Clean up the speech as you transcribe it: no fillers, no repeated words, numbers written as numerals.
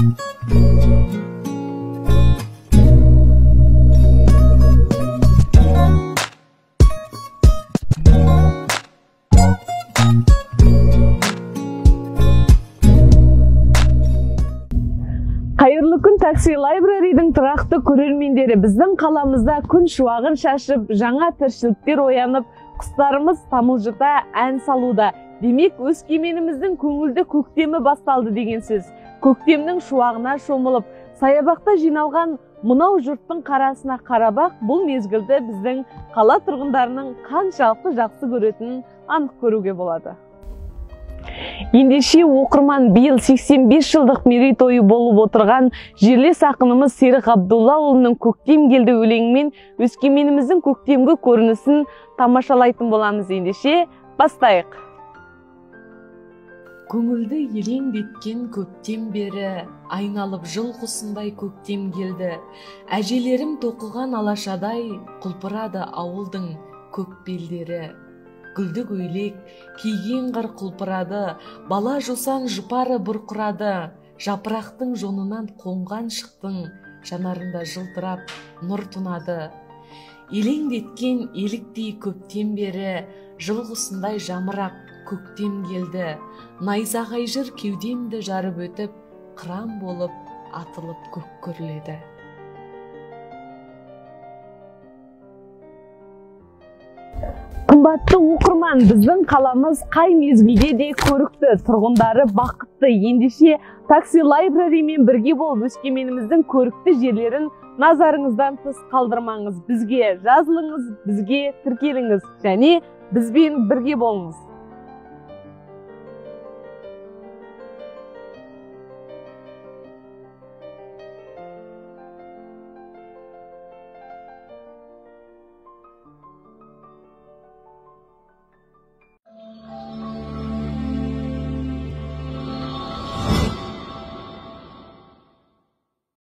Қайырлы күн, Такси Лайбраридің тұрақты көрермендері. Біздің қаламызда күн шуағын шашып, жаңа тіршіліктер оянып, құстарымыз тамылжыта ән салуда. Демек, Өскеменіміздің көңілді көктемі басталды деген сөз. Көктемнің шуағына шомылып, саябақта жиналған мынау жұрттың қарасына қарабақ, бұл мезгілді біздің қала тұрғындарының қаншалықты жақсы көретінін анық көруге болады. Ендеше оқырман, биыл 85 жылдық мерейтойы болып отырған жерлес ақынымыз Серік Ғабдуллаұлының «Көктем келді» өлеңімен Өскеменіміздің көктемгі көрінісін тамашалайтын боламыз. Ендеше бастайық. Көңілді елеңдеткен көптен бері, айналып жыл құсындай көктем келді. Әжелерім тоқыған алашадай құлпырады ауылдың көк белдері. Гүлді көйлек киген қыр құлпырады, бала жусан жұпары бұрқырады. Жапырақтың жонынан қонған шықтың жанарында жылтырап нұр тұнады. Елеңдеткен еліктей көптен бері, жыл құсындай жамырап көктем келді. Найзағай жыр кеудемді жарып өтіп, қыран болып атылып көк күрледі. Қымбатты оқырман, біздің қаламыз қай мезгілде де көрікті, тұрғындары бақытты. Ендеше Такси Лайбраримен бірге болып, Өскеменіміздің көрікті жерлерін назарыңыздан тыс қалдырмаңыз. Бізге жазылыңыз, бізге тіркеліңіз және бізбен бірге болыңыз.